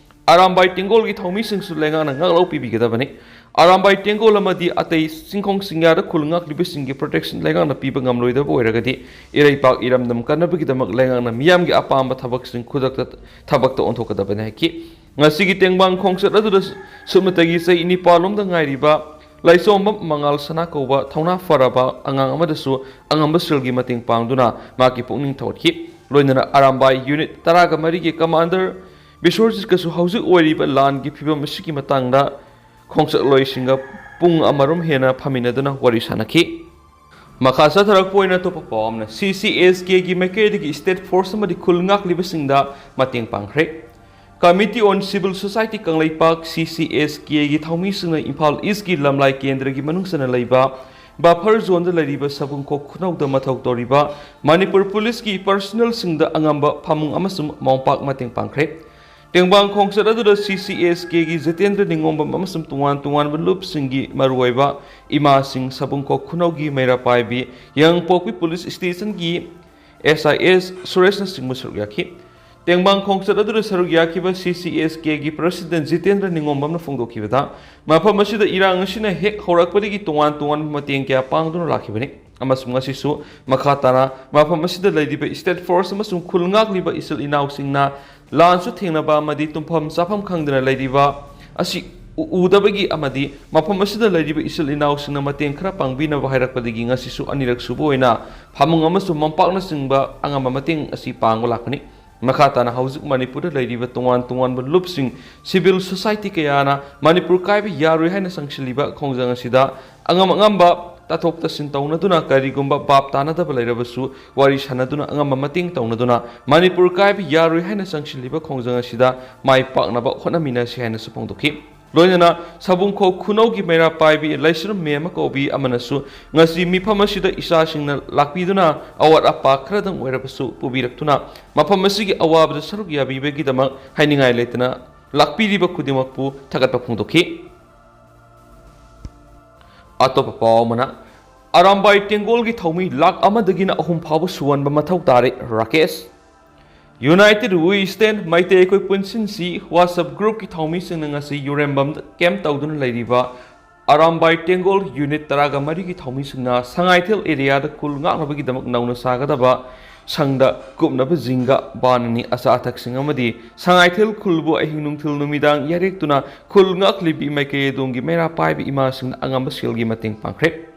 ꯑꯔꯥꯝꯕꯥꯏ ꯇꯦꯡꯒꯣꯜꯒꯤ ꯊꯧꯃꯤꯁꯤꯡꯁꯨ ꯂꯩꯉꯥꯛꯅ ꯉꯥꯛꯂꯧ ꯄꯤꯕꯤꯒꯗꯕꯅꯤ꯫ ꯑꯔꯥꯝꯕꯥꯏ ꯇꯦꯡꯒꯣꯜ ꯑꯃꯗꯤ ꯑꯇꯩ ꯆꯤꯡꯈꯣꯡ ꯆꯤꯡꯌꯥꯗ ꯈꯨꯜ ꯉꯥꯛꯂꯤꯕꯁꯤꯡꯒꯤ protection ꯂꯩꯉꯥꯛꯅ ꯄꯤꯕ ꯉꯝꯂꯣꯏꯗꯕ ꯑꯣꯏꯔꯒꯗꯤ, ꯏꯔꯩꯄꯥꯛ ꯏꯔꯝꯗꯝ ꯀꯟꯅꯕꯒꯤꯗꯃꯛ ꯂꯩꯉꯥꯛꯅ ꯃꯤꯌꯥꯝꯒꯤ ꯑꯄꯥꯝꯕ ꯊꯕꯛꯁꯤꯡ ꯈꯨꯗꯛꯇ ꯊꯕꯛꯇ ꯑꯣꯟꯊꯣꯛꯀꯗꯕꯅꯤ ꯍꯥꯏꯈꯤ꯫ ꯉꯁꯤꯒꯤ ꯇꯦꯡꯕꯥꯡ ꯈꯣꯡꯆꯠ ꯑꯗꯨꯗ ꯁꯨꯞꯅꯇꯒꯤ ꯆꯍꯤ ꯅꯤꯄꯥꯜ ꯂꯣꯝꯗ ꯉꯥꯏꯔꯤꯕ ꯂꯥꯏꯆꯣꯝꯕꯝ ꯃꯉꯥꯜ ꯁꯅꯥ ꯀꯧꯕ ꯊꯧꯅꯥ ꯐꯔꯕ ꯑꯉꯥꯡ ꯑꯃꯗꯁꯨ ꯑꯉꯝꯕ ꯁꯦꯜꯒꯤ ꯃꯇꯦꯡ ꯄꯥꯡꯗꯨꯅ ꯃꯍꯥꯛꯀꯤ ꯄꯨꯛꯅꯤꯡ ꯊꯧꯒꯠꯈꯤ꯫ ꯂꯣꯏꯅꯅ ꯑꯔꯥꯝꯕꯥꯏ ꯌꯨꯅꯤꯠ ꯇꯔꯥꯒ ꯃꯔꯤꯒꯤ ꯀꯃꯥꯟꯗꯔ ꯕꯤꯁ꯭ꯋꯖꯤꯠꯀꯁꯨ ꯍꯧꯖꯤꯛ ꯑꯣꯏꯔꯤꯕ ꯂꯥꯟꯒꯤ ꯐꯤꯕꯝ ꯑꯁꯤꯒꯤ ꯃꯇꯥꯡꯗ ꯈꯣꯡꯆꯠꯂꯣꯏꯁꯤꯡꯒ ꯄꯨꯡ ꯑꯃꯔꯣꯝ ꯍꯦꯟꯅ ꯐꯝꯃꯤꯟꯅꯗꯨꯅ ꯋꯥꯔꯤ ꯁꯥꯟꯅꯈꯤ꯫ ꯃꯈꯥ ꯆꯠꯊꯔꯛꯄ ꯑꯣꯏꯅ ꯑꯇꯣꯞꯄ ꯄꯥꯎ ꯑꯃꯅ, ꯁꯤ ꯁꯤ ꯑꯦꯁ ꯀꯦꯒꯤ ꯃꯥꯏꯀꯩꯗꯒꯤ state force ꯑꯃꯗꯤ ꯈꯨꯜ ꯉꯥꯛꯂꯤꯕꯁꯤꯡꯗ ꯃꯇꯦꯡ ꯄꯥꯡꯈ꯭ꯔꯦ꯫ Committee on Civil Society Kangleipak, ꯁꯤ ꯁꯤ ꯑꯦꯁ ꯀꯦꯒꯤ ꯊꯧꯃꯤꯁꯤꯡꯅ ꯏꯝꯐꯥꯜ ꯏꯁꯀꯤ ꯂꯝꯂꯥꯏ ꯀꯦꯟꯗ꯭ꯔꯒꯤ ꯃꯅꯨꯡ ꯆꯟꯅ ꯂꯩꯕ buffer zoneꯗ ꯂꯩꯔꯤꯕ ꯁꯕꯨꯡꯈꯣꯛ ꯈꯨꯅꯧꯗ ꯃꯊꯧ ꯇꯧꯔꯤꯕ ꯃꯅꯤꯄꯨꯔ ꯄꯨꯂꯤꯁꯀꯤ personnelꯁꯤꯡꯗ ꯑꯉꯝꯕ ꯐꯃꯨꯡ ꯑꯃꯁꯨꯡ ꯃꯣꯝꯄꯥꯛ ꯃꯇꯦꯡ ꯄꯥꯡꯈ꯭ꯔꯦ꯫ ꯇꯦꯡꯕꯥꯡ ꯈꯣꯡꯆꯠ ꯑꯗꯨꯗ ꯁꯤ ꯁꯤ ꯑꯦꯁ ꯀꯦꯒꯤ ꯖꯤꯇꯦꯟꯗ꯭ꯔ ꯅꯤꯉꯣꯝꯕꯝ ꯑꯃꯁꯨꯡ ꯇꯣꯉꯥꯟ ꯇꯣꯉꯥꯟꯕ ꯂꯨꯞꯁꯤꯡꯒꯤ ꯃꯔꯨꯑꯣꯏꯕ ꯏꯃꯥꯁꯤꯡ, ꯁꯕꯨꯡꯈꯣꯛ ꯈꯨꯅꯧꯒꯤ ꯃꯩꯔꯥ ꯄꯥꯏꯕꯤ, ꯌꯥꯏꯉꯪꯄꯣꯛꯄꯤ ꯄꯨꯂꯤꯁ ꯁ꯭ꯇꯦꯁꯟꯒꯤ ꯑꯦꯁ ꯑꯥꯏ ꯑꯦꯁ ꯁꯨꯔꯦꯁꯅꯆꯤꯡꯕ ꯁꯔꯨꯛ ꯌꯥꯈꯤ꯫ ꯇꯦꯡꯕꯥꯡ ꯈꯣꯡꯆꯠ ꯑꯗꯨꯗ ꯁꯔꯨꯛ ꯌꯥꯈꯤꯕ ꯁꯤ ꯁꯤ ꯑꯦꯁ ꯀꯦꯒꯤ president ꯖꯤꯇꯦꯟꯗ꯭ꯔ ꯅꯤꯉꯣꯝꯕꯝꯅ ꯐꯣꯡꯗꯣꯛꯈꯤꯕꯗ, ꯃꯐꯝ ꯑꯁꯤꯗ ꯏꯔꯥꯡ ꯑꯁꯤꯅ ꯍꯦꯛ ꯍꯧꯔꯛꯄꯗꯒꯤ ꯇꯣꯉꯥꯟ ꯇꯣꯉꯥꯟꯕ ꯃꯇꯦꯡ ꯀꯌꯥ ꯄꯥꯡꯗꯨꯅ ꯂꯥꯛꯈꯤꯕꯅꯤ ꯑꯃꯁꯨꯡ ꯉꯁꯤꯁꯨ ꯃꯈꯥ ꯇꯥꯅ ꯃꯐꯝ ꯑꯁꯤꯗ ꯂꯩꯔꯤꯕ state force ꯑꯃꯁꯨꯡ ꯈꯨꯜ ꯉꯥꯛꯂꯤꯕ ꯏꯆꯤꯜ ꯏꯅꯥꯎꯁꯤꯡꯅ ꯂꯥꯟꯁꯨ ꯊꯦꯡꯅꯕ ꯑꯃꯗꯤ ꯇꯨꯝꯐꯝ ꯆꯥꯐꯝ ꯈꯪꯗꯅ ꯂꯩꯔꯤꯕ ꯑꯁꯤ ꯎ-, ꯎꯗꯕꯒꯤ ꯑꯃꯗꯤ ꯃꯐꯝ ꯑꯁꯤꯗ ꯂꯩꯔꯤꯕ ꯏꯆꯤꯜ ꯏꯅꯥꯎꯁꯤꯡꯅ ꯃꯇꯦꯡ ꯈꯔ ꯄꯥꯡꯕꯤꯅꯕ ꯍꯥꯏꯔꯛꯄꯗꯒꯤ ꯉꯁꯤꯁꯨ ꯑꯅꯤꯔꯛ ꯁꯨꯕ ꯑꯣꯏꯅ ꯐꯃꯨꯡ ꯑꯃꯁꯨꯡ ꯃꯣꯝꯄꯥꯛꯅꯆꯤꯡꯕ ꯑꯉꯝꯕ ꯃꯇꯦꯡ ꯑꯁꯤ ꯄꯥꯡꯕ ꯂꯥꯛꯄꯅꯤ꯫ ꯃꯈꯥ ꯇꯥꯅ ꯍꯧꯖꯤꯛ ꯃꯅꯤꯄꯨꯔꯗ ꯂꯩꯔꯤꯕ ꯇꯣꯉꯥꯟ ꯇꯣꯉꯥꯟꯕ ꯂꯨꯞꯁꯤꯡ, civil society ꯀꯌꯥꯅ ꯃꯅꯤꯄꯨꯔ ꯀꯥꯏꯕ ꯌꯥꯔꯣꯏ ꯍꯥꯏꯅ ꯆꯪꯁꯤꯜꯂꯤꯕ ꯈꯣꯡꯖꯪ ꯑꯁꯤꯗ ꯑꯉꯝ ꯑꯉꯝꯕ ꯇꯥꯊꯣꯛ ꯇꯥꯁꯤꯟ ꯇꯧꯅꯗꯨꯅ, ꯀꯔꯤꯒꯨꯝꯕ ꯚꯥꯞ ꯇꯥꯅꯗꯕ ꯂꯩꯔꯕꯁꯨ ꯋꯥꯔꯤ ꯁꯥꯟꯅꯗꯨꯅ ꯑꯉꯝꯕ ꯃꯇꯦꯡ ꯇꯧꯅꯗꯨꯅ ꯃꯅꯤꯄꯨꯔ ꯀꯥꯏꯕ ꯌꯥꯔꯣꯏ ꯍꯥꯏꯅ ꯆꯪꯁꯤꯜꯂꯤꯕ ꯈꯣꯡꯖꯪ ꯑꯁꯤꯗ ꯃꯥꯏ ꯄꯥꯛꯅꯕ ꯍꯣꯠꯅꯃꯤꯟꯅꯁꯤ ꯍꯥꯏꯅꯁꯨ ꯐꯣꯡꯗꯣꯛꯈꯤ꯫ ꯂꯣꯏꯅꯅ ꯁꯕꯨꯡꯈꯣꯛ ꯈꯨꯅꯧꯒꯤ ꯃꯩꯔꯥ ꯄꯥꯏꯕꯤ ꯂꯩꯁ꯭ꯔꯝ ꯃꯦꯝꯃ ꯀꯧꯕꯤ ꯑꯃꯅꯁꯨ ꯉꯁꯤ ꯃꯤꯐꯝ ꯑꯁꯤꯗ ꯏꯆꯥꯁꯤꯡꯅ ꯂꯥꯛꯄꯤꯗꯨꯅ ꯑꯋꯥꯠ ꯑꯄꯥ ꯈꯔꯗꯪ ꯑꯣꯏꯔꯕꯁꯨ ꯄꯨꯕꯤꯔꯛꯇꯨꯅ ꯃꯐꯝ ꯑꯁꯤꯒꯤ ꯑꯋꯥꯕꯗ ꯁꯔꯨꯛ ꯌꯥꯕꯤꯕꯒꯤꯗꯃꯛ ꯍꯥꯏꯅꯤꯡꯉꯥꯏ ꯂꯩꯇꯅ ꯂꯥꯛꯄꯤꯔꯤꯕ ꯈꯨꯗꯤꯡꯃꯛꯄꯨ ꯊꯥꯒꯠꯄ ꯐꯣꯡꯗꯣꯛꯈꯤ꯫ ꯑꯇꯣꯞꯄ ꯄꯥꯎ ꯑꯃꯅ, ꯑꯔꯥꯝꯕꯥꯏ ꯇꯦꯡꯒꯣꯜꯒꯤ ꯊꯧꯃꯤ ꯂꯥꯈ ꯑꯃꯗꯒꯤꯅ ꯑꯍꯨꯝ ꯐꯥꯎꯕ ꯁꯨꯍꯟꯕ ꯃꯊꯧ ꯇꯥꯔꯦ, Rakesh. United We Stand Meitei ꯑꯩꯈꯣꯏ ꯄꯨꯟꯁꯤꯟꯁꯤ WhatsApp groupꯀꯤ ꯊꯧꯃꯤꯁꯤꯡꯅ ꯉꯁꯤ ꯌꯨꯔꯦꯝꯕꯝꯗ camp ꯇꯧꯗꯨꯅ ꯂꯩꯔꯤꯕ ꯑꯔꯥꯝꯕꯥꯏ ꯇꯦꯡꯒꯣꯜ ꯌꯨꯅꯤꯠ ꯇꯔꯥꯒ ꯃꯔꯤꯒꯤ ꯊꯧꯃꯤꯁꯤꯡꯅ ꯁꯉꯥꯏꯊꯦꯜ areaꯗ ꯈꯨꯜ ꯉꯥꯛꯅꯕꯒꯤꯗꯃꯛ ꯅꯧꯅ ꯁꯥꯒꯗꯕ ꯁꯪꯗ ꯀꯨꯞꯅꯕ ꯖꯤꯡꯒ, ꯕꯥꯟ ꯑꯅꯤ, ꯑꯆꯥ ꯑꯊꯛꯁꯤꯡ ꯑꯃꯗꯤ ꯁꯉꯥꯏꯊꯦꯜ ꯈꯨꯜꯕꯨ ꯑꯍꯤꯡ ꯅꯨꯡꯊꯤꯜ ꯅꯨꯃꯤꯗꯥꯡ ꯌꯥꯔꯦꯛꯇꯨꯅ ꯈꯨꯜ ꯉꯥꯛꯂꯤꯕꯤ ꯃꯥꯏꯀꯩ ꯑꯗꯣꯝꯒꯤ ꯃꯩꯔꯥ ꯄꯥꯏꯕ ꯏꯃꯥꯁꯤꯡꯅ ꯑꯉꯝꯕ ꯁꯦꯜꯒꯤ ꯃꯇꯦꯡ ꯄꯥꯡꯈ꯭ꯔꯦ꯫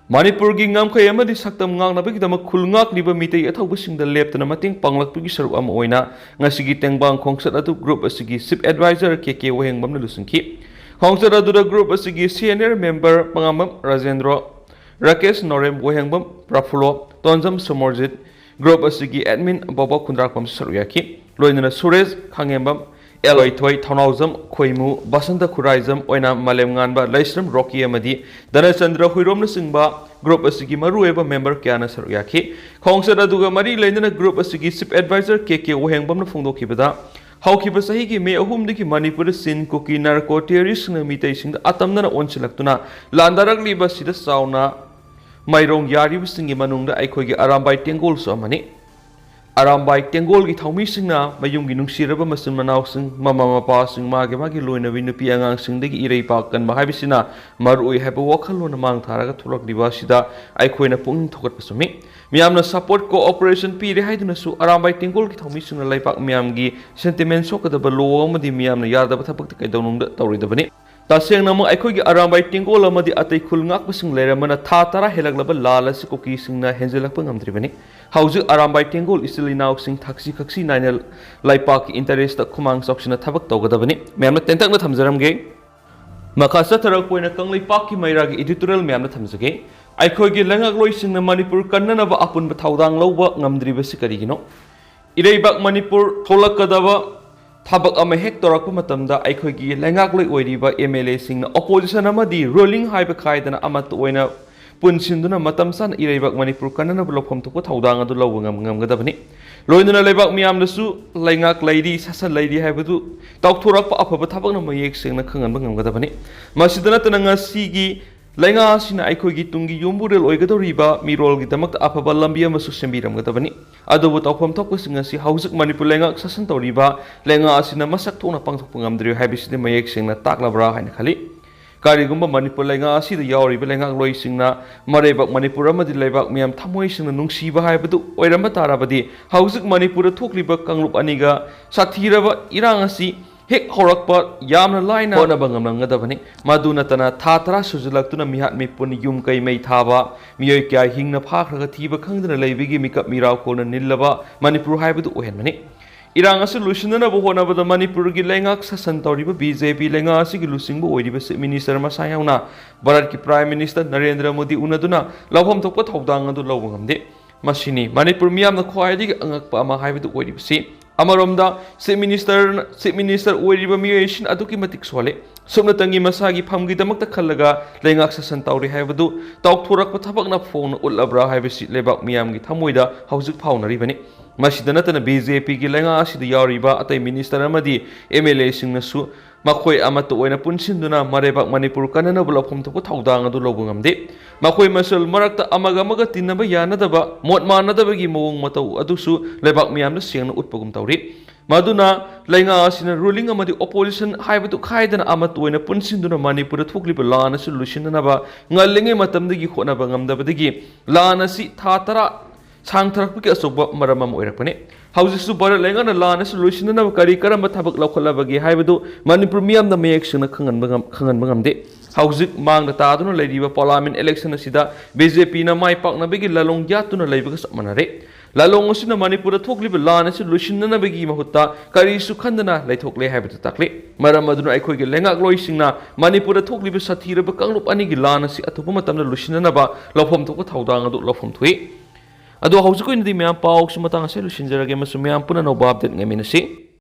ꯃꯅꯤꯄꯨꯔꯒꯤ ꯉꯝꯈꯩ ꯑꯃꯗꯤ ꯁꯛꯇꯝ ꯉꯥꯛꯅꯕꯒꯤꯗꯃꯛ ꯈꯨꯜ ꯉꯥꯛꯂꯤꯕ ꯃꯤꯇꯩ ꯑꯊꯧꯕꯁꯤꯡꯗ ꯂꯦꯞꯇꯅ ꯃꯇꯦꯡ ꯄꯥꯡꯂꯛꯄꯒꯤ ꯁꯔꯨꯛ ꯑꯃ ꯑꯣꯏꯅ ꯉꯁꯤꯒꯤ ꯇꯦꯡꯕꯥꯡ ꯈꯣꯡꯆꯠ ꯑꯗꯨ ꯒ꯭ꯔꯨꯞ ꯑꯁꯤꯒꯤ ꯆꯤꯐ ꯑꯦꯗꯚꯥꯏꯖꯔ ꯀꯦ ꯀꯦ ꯋꯥꯍꯦꯡꯕꯝꯅ ꯂꯨꯆꯤꯡꯈꯤ꯫ ꯈꯣꯡꯆꯠ ꯑꯗꯨꯗ ꯒ꯭ꯔꯨꯞ ꯑꯁꯤꯒꯤ senior member Pangambam Rajendro, Rakesh Norem, Wahengbam Praphullo, Tonjam Somorjit, group ꯑꯁꯤꯒꯤ ꯑꯦꯗꯃꯤꯟ ꯕꯣꯕꯣꯛ ꯈꯨꯟꯗ꯭ꯔꯥꯛꯄꯝꯁꯨ ꯁꯔꯨꯛ ꯌꯥꯈꯤ꯫ ꯂꯣꯏꯅꯅ ꯁꯨꯔꯦꯁ ꯈꯥꯉꯦꯝꯕꯝ, ꯑꯦꯜ ꯑꯣꯏꯊꯣꯏ, ꯊꯧꯅꯥꯎꯖꯝ ꯈꯣꯏꯃꯨ, ꯕꯁꯟꯇ ꯈꯨꯔꯥꯏꯖꯝ ꯑꯣꯏꯅ ꯃꯥꯂꯦꯝ ꯉꯥꯟꯕ, ꯂꯩꯁ꯭ꯔꯝ ꯔꯣꯀꯤ ꯑꯃꯗꯤ ꯙꯅꯆꯟꯗ꯭ꯔ ꯍꯨꯏꯔꯣꯝꯅꯆꯤꯡꯕ ꯒ꯭ꯔꯨꯞ ꯑꯁꯤꯒꯤ ꯃꯔꯨꯑꯣꯏꯕ ꯃꯦꯝꯕꯔ ꯀꯌꯥꯅ ꯁꯔꯨꯛ ꯌꯥꯈꯤ꯫ ꯈꯣꯡꯆꯠ ꯑꯗꯨꯒ ꯃꯔꯤ ꯂꯩꯅꯅ ꯒ꯭ꯔꯨꯞ ꯑꯁꯤꯒꯤ ꯆꯤꯐ ꯑꯦꯗꯚꯥꯏꯖꯔ ꯀꯦ ꯀꯦ ꯋꯥꯍꯦꯡꯕꯝꯅ ꯐꯣꯡꯗꯣꯛꯈꯤꯕꯗ, ꯍꯧꯈꯤꯕ ꯆꯍꯤꯒꯤ ꯃꯦ ꯑꯍꯨꯝꯗꯒꯤ ꯃꯅꯤꯄꯨꯔꯗ ꯆꯤꯟ ꯀꯨꯀꯤ ꯅꯥꯔꯀꯣ ꯇꯦꯔꯣꯔꯤꯁꯁꯤꯡꯅ ꯃꯤꯇꯩꯁꯤꯡꯗ ꯑꯇꯝꯅꯅ ꯑꯣꯟꯁꯤꯜꯂꯛꯇꯨꯅ ꯂꯥꯟꯗꯥꯔꯛꯂꯤꯕ ꯑꯁꯤꯗ ꯆꯥꯎꯅ ꯃꯥꯏꯔꯣꯡ ꯌꯥꯔꯤꯕꯁꯤꯡꯒꯤ ꯃꯅꯨꯡꯗ ꯑꯩꯈꯣꯏꯒꯤ ꯑꯔꯥꯝꯕꯥꯏ ꯇꯦꯡꯒꯣꯜꯁꯨ ꯑꯃꯅꯤ꯫ ꯑꯔꯥꯝꯕꯥꯏ ꯇꯦꯡꯒꯣꯜꯒꯤ ꯊꯧꯃꯤꯁꯤꯡꯅ ꯃꯌꯨꯝꯒꯤ ꯅꯨꯡꯁꯤꯔꯕ ꯃꯆꯤꯟ ꯃꯅꯥꯎꯁꯤꯡ, ꯃꯃꯥ ꯃꯄꯥꯁꯤꯡ, ꯃꯥꯒꯤ ꯃꯥꯒꯤ ꯂꯣꯏꯅꯕꯤ ꯅꯨꯄꯤ ꯑꯉꯥꯡꯁꯤꯡꯗꯒꯤ ꯏꯔꯩꯄꯥꯛ ꯀꯟꯕ ꯍꯥꯏꯕꯁꯤꯅ ꯃꯔꯨꯑꯣꯏ ꯍꯥꯏꯕ ꯋꯥꯈꯜꯂꯣꯟꯅ ꯃꯥꯡ ꯊꯥꯔꯒ ꯊꯣꯛꯂꯛꯂꯤꯕ ꯑꯁꯤꯗ ꯑꯩꯈꯣꯏꯅ ꯄꯨꯛꯅꯤꯡ ꯊꯧꯒꯠꯄ ꯆꯨꯝꯃꯤ꯫ ꯃꯤꯌꯥꯝꯅ ꯁꯄꯣꯔꯠ ꯀꯣꯑꯣꯄꯔꯦꯁꯟ ꯄꯤꯔꯦ ꯍꯥꯏꯗꯨꯅꯁꯨ ꯑꯔꯥꯝꯕꯥꯏ ꯇꯦꯡꯒꯣꯜꯒꯤ ꯊꯧꯃꯤꯁꯤꯡꯅ ꯂꯩꯕꯥꯛ ꯃꯤꯌꯥꯝꯒꯤ ꯁꯦꯟꯇꯤꯃꯦꯟ ꯁꯣꯛꯀꯗꯕ ꯂꯣ ꯑꯃꯗꯤ ꯃꯤꯌꯥꯝꯅ ꯌꯥꯗꯕ ꯊꯕꯛꯇꯤ ꯀꯩꯗꯧꯅꯨꯡꯗ ꯇꯧꯔꯣꯏꯗꯕꯅꯤ꯫ ꯇꯁꯦꯡꯅꯃꯛ ꯑꯩꯈꯣꯏꯒꯤ ꯑꯔꯥꯝꯕꯥꯏ ꯇꯦꯡꯒꯣꯜ ꯑꯃꯗꯤ ꯑꯇꯩ ꯈꯨꯜ ꯉꯥꯛꯄꯁꯤꯡ ꯂꯩꯔꯝꯕꯅ ꯊꯥ ꯇꯔꯥ ꯍꯦꯜꯂꯛꯂꯕ ꯂꯥꯜ ꯑꯁꯤ ꯀꯨꯀꯤꯁꯤꯡꯅ ꯍꯦꯟꯖꯤꯜꯂꯛꯄ ꯉꯝꯗ꯭ꯔꯤꯕꯅꯤ꯫ ꯍꯧꯖꯤꯛ ꯑꯔꯥꯝꯕꯥꯏ ꯇꯦꯡꯒꯣꯜ ꯏꯆꯤꯜ ꯏꯅꯥꯎꯁꯤꯡ ꯊꯛꯁꯤ ꯈꯛꯁꯤ ꯅꯥꯏꯅ ꯂꯩꯄꯥꯛꯀꯤ ꯏꯟꯇꯔꯦꯁꯇ ꯈꯨꯃꯥꯡ ꯆꯥꯎꯁꯤꯟꯅ ꯊꯕꯛ ꯇꯧꯒꯗꯕꯅꯤ꯫ ꯃꯌꯥꯝꯅ ꯇꯦꯟꯇꯛꯅ ꯊꯝꯖꯔꯝꯒꯦ꯫ ꯃꯈꯥ ꯆꯠꯊꯔꯛꯄ ꯑꯣꯏꯅ ꯀꯪꯂꯩꯄꯥꯛꯀꯤ ꯃꯩꯔꯥꯒꯤ ꯏꯗꯤꯇꯣꯔꯤꯌꯦꯜ ꯃꯌꯥꯝꯅ ꯊꯝꯖꯒꯦ꯫ ꯑꯩꯈꯣꯏꯒꯤ ꯂꯩꯉꯥꯛꯂꯣꯏꯁꯤꯡꯅ ꯃꯅꯤꯄꯨꯔ ꯀꯟꯅꯅꯕ ꯑꯄꯨꯟꯕ ꯊꯧꯗꯥꯡ ꯂꯧꯕ ꯉꯝꯗ꯭ꯔꯤꯕꯁꯤ ꯀꯔꯤꯒꯤꯅꯣ? ꯏꯔꯩꯕꯥꯛ ꯃꯅꯤꯄꯨꯔ ꯊꯣꯛꯂꯛꯀꯗꯕ ꯊꯕꯛ ꯑꯃ ꯍꯦꯛ ꯇꯧꯔꯛꯄ ꯃꯇꯝꯗ ꯑꯩꯈꯣꯏꯒꯤ ꯂꯩꯉꯥꯛꯂꯣꯏ ꯑꯣꯏꯔꯤꯕ ꯑꯦꯝ ꯑꯦꯜ ꯑꯦꯁꯤꯡꯅ ꯑꯣꯄꯣꯖꯤꯁꯟ ꯑꯃꯗꯤ ꯔꯨꯂꯤꯡ ꯍꯥꯏꯕ ꯈꯥꯏꯗꯅ ꯑꯃꯠꯇ ꯑꯣꯏꯅ ꯄꯨꯟꯁꯤꯟꯗꯨꯅ ꯃꯇꯝ ꯆꯥꯅ ꯏꯔꯩꯕꯥꯛ ꯃꯅꯤꯄꯨꯔ ꯀꯟꯅꯅꯕ ꯂꯧꯐꯝ ꯊꯣꯛꯄ ꯊꯧꯗꯥꯡ ꯑꯗꯨ ꯂꯧꯕ ꯉꯝ-, ꯉꯝꯒꯗꯕꯅꯤ꯫ ꯂꯣꯏꯅꯅ ꯂꯩꯕꯥꯛ ꯃꯤꯌꯥꯝꯗꯁꯨ ꯂꯩꯉꯥꯛ ꯂꯩꯔꯤ, ꯁꯥꯁꯟ ꯂꯩꯔꯤ ꯍꯥꯏꯕꯗꯨ ꯇꯥꯎꯊꯣꯔꯛꯄ ꯑꯐꯕ ꯊꯕꯛꯅ ꯃꯌꯦꯛ ꯁꯦꯡꯅ ꯈꯪꯍꯟꯕ ꯉꯝꯒꯗꯕꯅꯤ꯫ ꯃꯁꯤꯗ ꯅꯠꯇꯅ ꯉꯁꯤꯒꯤ ꯂꯩꯉꯥꯛ ꯑꯁꯤꯅ ꯑꯩꯈꯣꯏꯒꯤ ꯇꯨꯡꯒꯤ ꯌꯨꯝꯕꯨꯔꯦꯜ ꯑꯣꯏꯒꯗꯧꯔꯤꯕ ꯃꯤꯔꯣꯜꯒꯤꯗꯃꯛꯇ ꯑꯐꯕ ꯂꯝꯕꯤ ꯑꯃꯁꯨ ꯁꯦꯝꯕꯤꯔꯝꯒꯗꯕꯅꯤ꯫ ꯑꯗꯨꯕꯨ ꯇꯧꯐꯝ ꯊꯣꯛꯄꯁꯤꯡ ꯑꯁꯤ ꯍꯧꯖꯤꯛ ꯃꯅꯤꯄꯨꯔ ꯂꯩꯉꯥꯛ ꯁꯥꯁꯟ ꯇꯧꯔꯤꯕ ꯂꯩꯉꯥꯛ ꯑꯁꯤꯅ ꯃꯁꯛ ꯊꯣꯛꯅ ꯄꯥꯡꯊꯣꯛꯄ ꯉꯝꯗ꯭ꯔꯤ ꯍꯥꯏꯕꯁꯤꯗꯤ ꯃꯌꯦꯛ ꯁꯦꯡꯅ ꯇꯥꯛꯂꯕ꯭ꯔꯥ ꯍꯥꯏꯅ ꯈꯜꯂꯤ꯫ ꯀꯔꯤꯒꯨꯝꯕ ꯃꯅꯤꯄꯨꯔ ꯂꯩꯉꯥꯛ ꯑꯁꯤꯗ ꯌꯥꯎꯔꯤꯕ ꯂꯩꯉꯥꯛꯂꯣꯏꯁꯤꯡꯅ ꯃꯔꯩꯕꯥꯛ ꯃꯅꯤꯄꯨꯔ ꯑꯃꯗꯤ ꯂꯩꯕꯥꯛ ꯃꯤꯌꯥꯝ ꯊꯃꯣꯏ ꯁꯦꯡꯅ ꯅꯨꯡꯁꯤꯕ ꯍꯥꯏꯕꯗꯨ ꯑꯣꯏꯔꯝꯕ ꯇꯥꯔꯕꯗꯤ, ꯍꯧꯖꯤꯛ ꯃꯅꯤꯄꯨꯔꯗ ꯊꯣꯛꯂꯤꯕ ꯀꯥꯡꯂꯨꯞ ꯑꯅꯤꯒ ꯁꯥꯊꯤꯔꯕ ꯏꯔꯥꯡ ꯑꯁꯤ ꯍꯦꯛ ꯍꯧꯔꯛꯄ ꯌꯥꯝꯅ ꯂꯥꯏꯅ ꯍꯣꯠꯅꯕ ꯉꯝꯂꯝꯒꯗꯕꯅꯤ꯫ ꯃꯗꯨ ꯅꯠꯇꯅ ꯊꯥ ꯇꯔꯥ ꯁꯨꯖꯤꯜꯂꯛꯇꯨꯅ ꯃꯤꯍꯥꯠ ꯃꯤꯄꯨꯟ, ꯌꯨꯝ ꯀꯩ ꯃꯩ ꯊꯥꯕ, ꯃꯤꯑꯣꯏ ꯀꯌꯥ ꯍꯤꯡꯅ ꯐꯥꯈ꯭ꯔꯒ ꯊꯤꯕ ꯈꯪꯗꯅ ꯂꯩꯕꯒꯤ ꯃꯤꯀꯞ ꯃꯤꯔꯥꯎ ꯀꯣꯟꯅ ꯅꯤꯜꯂꯕ ꯃꯅꯤꯄꯨꯔ ꯍꯥꯏꯕꯗꯨ ꯑꯣꯏꯍꯟꯕꯅꯤ꯫ ꯏꯔꯥꯡ ꯑꯁꯤ ꯂꯣꯏꯁꯤꯟꯅꯅꯕ ꯍꯣꯠꯅꯕꯗ ꯃꯅꯤꯄꯨꯔꯒꯤ ꯂꯩꯉꯥꯛ ꯁꯥꯁꯟ ꯇꯧꯔꯤꯕ ꯕꯤ ꯖꯦ ꯄꯤ ꯂꯩꯉꯥꯛ ꯑꯁꯤꯒꯤ ꯂꯨꯆꯤꯡꯕ ꯑꯣꯏꯔꯤꯕ Chief Minister ꯃꯁꯥ ꯌꯥꯎꯅ ꯚꯥꯔꯠꯀꯤ Prime Minister ꯅꯔꯦꯟꯗ꯭ꯔ ꯃꯣꯗꯤ ꯎꯅꯗꯨꯅ ꯂꯧꯐꯝ ꯊꯣꯛꯄ ꯊꯧꯗꯥꯡ ꯑꯗꯨ ꯂꯧꯕ ꯉꯝꯗꯦ꯫ ꯃꯁꯤꯅꯤ ꯃꯅꯤꯄꯨꯔ ꯃꯤꯌꯥꯝꯅ ꯈ꯭ꯋꯥꯏꯗꯒꯤ ꯑꯉꯛꯄ ꯑꯃ ꯍꯥꯏꯕꯗꯨ ꯑꯣꯏꯔꯤꯕꯁꯤ꯫ ꯑꯃꯔꯣꯝꯗ Chief Minister, Chief Minister ꯑꯣꯏꯔꯤꯕ ꯃꯤꯑꯣꯏꯁꯤꯅ ꯑꯗꯨꯛꯀꯤ ꯃꯇꯤꯛ ꯁꯣꯜꯂꯤ꯫ ꯁꯨꯞꯅꯇꯪꯒꯤ ꯃꯁꯥꯒꯤ ꯐꯝꯒꯤꯗꯃꯛꯇ ꯈꯜꯂꯒ ꯂꯩꯉꯥꯛ ꯁꯥꯁꯟ ꯇꯧꯔꯤ ꯍꯥꯏꯕꯗꯨ ꯇꯥꯎꯊꯣꯔꯛꯄ ꯊꯕꯛꯅ ꯐꯣꯡꯅ ꯎꯠꯂꯕ꯭ꯔꯥ ꯍꯥꯏꯕꯁꯤ ꯂꯩꯕꯥꯛ ꯃꯤꯌꯥꯝꯒꯤ ꯊꯃꯣꯏꯗ ꯍꯧꯖꯤꯛ ꯐꯥꯎꯅꯔꯤꯕꯅꯤ꯫ ꯃꯁꯤꯗ ꯅꯠꯇꯅ ꯕꯤ ꯖꯦ ꯄꯤꯒꯤ ꯂꯩꯉꯥꯛ ꯑꯁꯤꯗ ꯌꯥꯎꯔꯤꯕ ꯑꯇꯩ Minister ꯑꯃꯗꯤ ꯑꯦꯝ ꯑꯦꯜ ꯑꯦꯁꯤꯡꯅꯁꯨ ꯃꯈꯣꯏ ꯑꯃꯠꯇ ꯑꯣꯏꯅ ꯄꯨꯟꯁꯤꯟꯗꯨꯅ ꯃꯔꯩꯕꯥꯛ ꯃꯅꯤꯄꯨꯔ ꯀꯟꯅꯅꯕ ꯂꯧꯐꯝ ꯊꯣꯛꯄ ꯊꯧꯗꯥꯡ ꯑꯗꯨ ꯂꯧꯕ ꯉꯝꯗꯦ꯫ ꯃꯈꯣꯏ ꯃꯁꯦꯜ ꯃꯔꯛꯇ ꯑꯃꯒ ꯑꯃꯒ ꯇꯤꯟꯅꯕ ꯌꯥꯅꯗꯕ, ꯃꯣꯠ ꯃꯥꯟꯅꯗꯕꯒꯤ ꯃꯑꯣꯡ ꯃꯇꯧ ꯑꯗꯨꯁꯨ ꯂꯩꯕꯥꯛ ꯃꯤꯌꯥꯝꯗ ꯁꯦꯡꯅ ꯎꯠꯄꯒꯨꯝ ꯇꯧꯔꯤ꯫ ꯃꯗꯨꯅ ꯂꯩꯉꯥꯛ ꯑꯁꯤꯅ ruling ꯑꯃꯗꯤ opposition ꯍꯥꯏꯕꯗꯨ ꯈꯥꯏꯗꯅ ꯑꯃꯠꯇ ꯑꯣꯏꯅ ꯄꯨꯟꯁꯤꯟꯗꯨꯅ ꯃꯅꯤꯄꯨꯔꯗ ꯊꯣꯛꯂꯤꯕ ꯂꯥꯟ ꯑꯁꯤ ꯂꯣꯏꯁꯤꯟꯅꯅꯕ ꯉꯜꯂꯤꯉꯩ ꯃꯇꯝꯗꯒꯤ ꯍꯣꯠꯅꯕ ꯉꯝꯗꯕꯗꯒꯤ ꯂꯥꯟ ꯑꯁꯤ ꯊꯥ ꯇꯔꯥ ꯁꯥꯡꯊꯔꯛꯄꯒꯤ ꯑꯆꯧꯕ ꯃꯔꯝ ꯑꯃ ꯑꯣꯏꯔꯛꯄꯅꯤ꯫ ꯍꯧꯖꯤꯛꯁꯨ ꯚꯥꯔꯠ ꯂꯩꯉꯥꯛꯅ ꯂꯥꯟ ꯑꯁꯤ ꯂꯣꯏꯁꯤꯟꯅꯅꯕ ꯀꯔꯤ ꯀꯔꯝꯕ ꯊꯕꯛ ꯂꯧꯈꯠꯂꯕꯒꯦ ꯍꯥꯏꯕꯗꯨ ꯃꯅꯤꯄꯨꯔ ꯃꯤꯌꯥꯝꯅ ꯃꯌꯦꯛ ꯁꯦꯡꯅ ꯈꯪꯍꯟꯕ ꯉꯝ-, ꯈꯪꯍꯟꯕ ꯉꯝꯗꯦ꯫ ꯍꯧꯖꯤꯛ ꯃꯥꯡꯗ ꯇꯥꯗꯨꯅ ꯂꯩꯔꯤꯕ Parliament election ꯑꯁꯤꯗ ꯕꯤ ꯖꯦ ꯄꯤꯅ ꯃꯥꯏ ꯄꯥꯛꯅꯕꯒꯤ ꯂꯥꯂꯣꯡ ꯌꯥꯠꯇꯨꯅ ꯂꯩꯕꯒ ꯆꯞ ꯃꯥꯟꯅꯔꯦ꯫ ꯂꯥꯂꯣꯡ ꯑꯁꯤꯅ ꯃꯅꯤꯄꯨꯔꯗ ꯊꯣꯛꯂꯤꯕ ꯂꯥꯟ ꯑꯁꯤ ꯂꯣꯏꯁꯤꯟꯅꯅꯕꯒꯤ ꯃꯍꯨꯠꯇ ꯀꯔꯤꯁꯨ ꯈꯟꯗꯅ ꯂꯩꯊꯣꯛꯂꯦ ꯍꯥꯏꯕꯗꯨ ꯇꯥꯛꯂꯤ꯫ ꯃꯔꯝ ꯑꯗꯨꯅ ꯑꯩꯈꯣꯏꯒꯤ ꯂꯩꯉꯥꯛꯂꯣꯏꯁꯤꯡꯅ ꯃꯅꯤꯄꯨꯔꯗ ꯊꯣꯛꯂꯤꯕ ꯁꯥꯊꯤꯔꯕ ꯀꯥꯡꯂꯨꯞ ꯑꯅꯤꯒꯤ ꯂꯥꯟ ꯑꯁꯤ ꯑꯊꯨꯕ ꯃꯇꯝꯗ ꯂꯣꯏꯁꯤꯟꯅꯅꯕ ꯂꯧꯐꯝ ꯊꯣꯛꯄ ꯊꯧꯗꯥꯡ ꯑꯗꯨ ꯂꯧꯐꯝ ꯊꯣꯛꯏ꯫ ꯑꯗꯣ ꯍꯧꯖꯤꯛ ꯑꯣꯏꯅꯗꯤ ꯃꯌꯥꯝ ꯄꯥꯎꯁꯤ ꯃꯇꯥꯡ ꯑꯁꯤꯗ ꯂꯣꯏꯁꯤꯟꯖꯔꯒꯦ ꯑꯃꯁꯨꯡ ꯃꯌꯥꯝ ꯄꯨꯟꯅ ꯑꯅꯧꯕ update ꯉꯥꯏꯃꯤꯟꯅꯁꯤ꯫